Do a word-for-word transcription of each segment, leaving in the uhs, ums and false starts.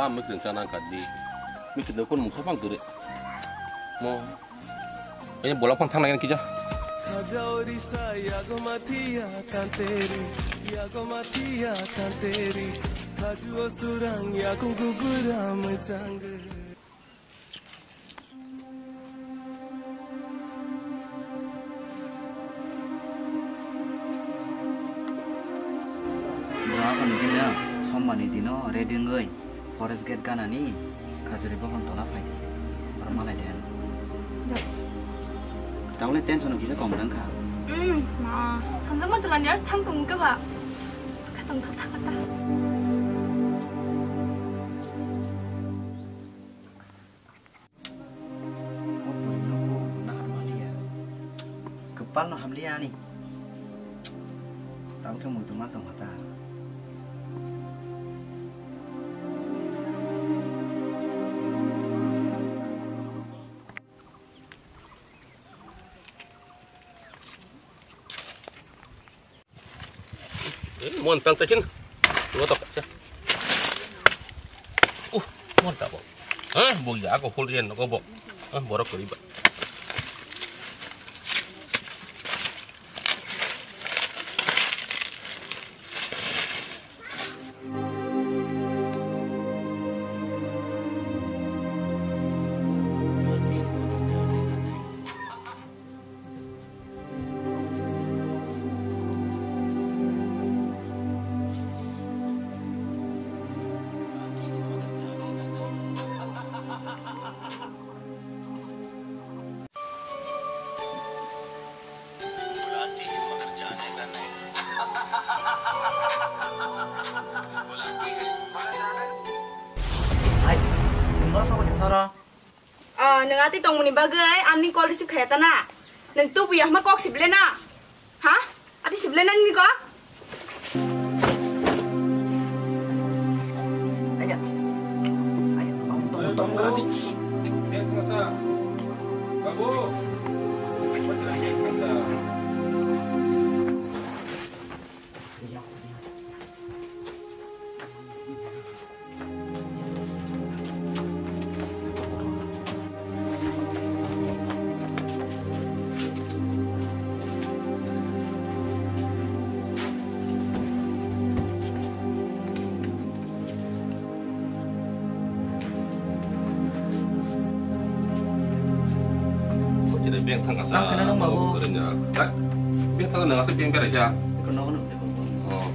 Ah, mikir chana kadi. Mikir dokon mukha pang dure. Mo. Ini bola pang thang lagi kija. Khaja orisa yago mathiya tanteri, yago mathiya tanteri. Khaju osurang yago gugura mejang. Borok ni dino sombar ni dino ready wngwi forest gate ganani khajuri bokhong tola phaidi. Oro malai le. Tabukle tension no kisa kom wngkha. Hmm, ma, hamjak ma chalani ars thang tong kha ba. Kha tong kha tha kha tha. O bwrwi no bo nahar manliya. Kwpal no hamliya ani. Tamo khe muitu ma tongkha ta. Eh, mon pang tachin. Lo tok cha. Uh, mon ta bo. Eh, bo ya ko hol yen ko bo. Eh, borok kori ba. Hai, nwng bono sabo ni soro? Ah, nwng ati tongmani bagwi ani call receive khaya ta na? Nwng tubuya hwnba kok sible na? Ha? Ati sible na nini kok? Aya. Aya, tong, tong, tong, tong, tong. Babu. Beng thang kasa. Tang kena nang babu. Beng thang nang asa beng berai sa. Iko nogo nang. Oh.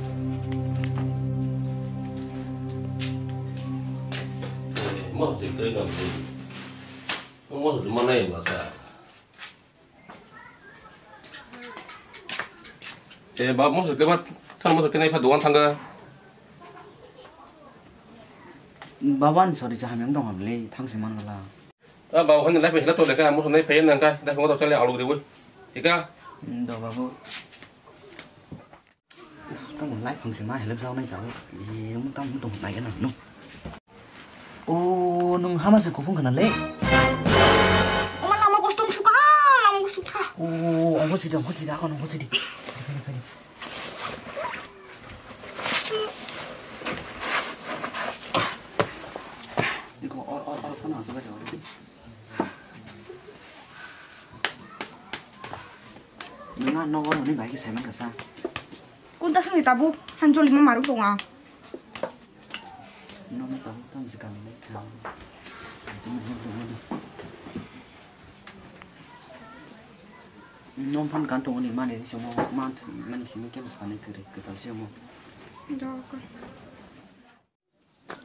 Mo tu kena nang. Mo tu mana ya masa. Eh, bab, mo tu kena, thang mo tu kena ipa dogan thangga. Baban sorry cha hamyang dong hamle thang si man gala. Ah, bab, hani lai phe to leka, mo tu nai phe nang ka, dai mo to chale alu de woi. Ika? Hmm, do babu. Tamo lai phang se ma help jao nai ka. Ye, mo tamo to nai ka na no. O, nung hama se kuphung khana le. Oma lama gostung suka, lama gostung suka. O, ongko chidi, ongko chidi, akon ongko chidi. Phai, phai, phai. Iko or, or, or, phana asuka jao. Nungna nogo roni bai khe saiman kasa. Kunta songni tabuk hanjoli ma maruk tongo ang. Nono tabuk tamo se kami nai kha. Nom phan kan tongo ni mani somo man mani simi kem sani kiri kwtal se omo. Dok.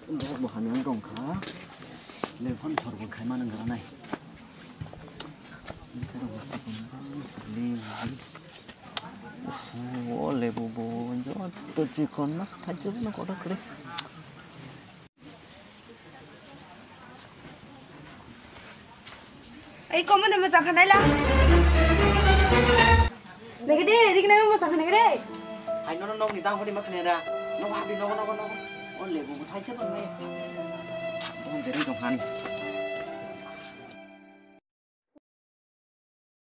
Borok bo hamya wng tong kha. Lephano sorbo khai mano wngkha nai. Lebu. O lebu bo joto chikon ma thajak no kotor kre. Ei, komo de mochang khanai la. Nege de, rik nai mochang khanai re. Hai, nono nokni dang hodi ma khanai da. Nogo habi, nogo, nogo, nogo. O lebu bo thaisa tong nai. Bo deri tong hani.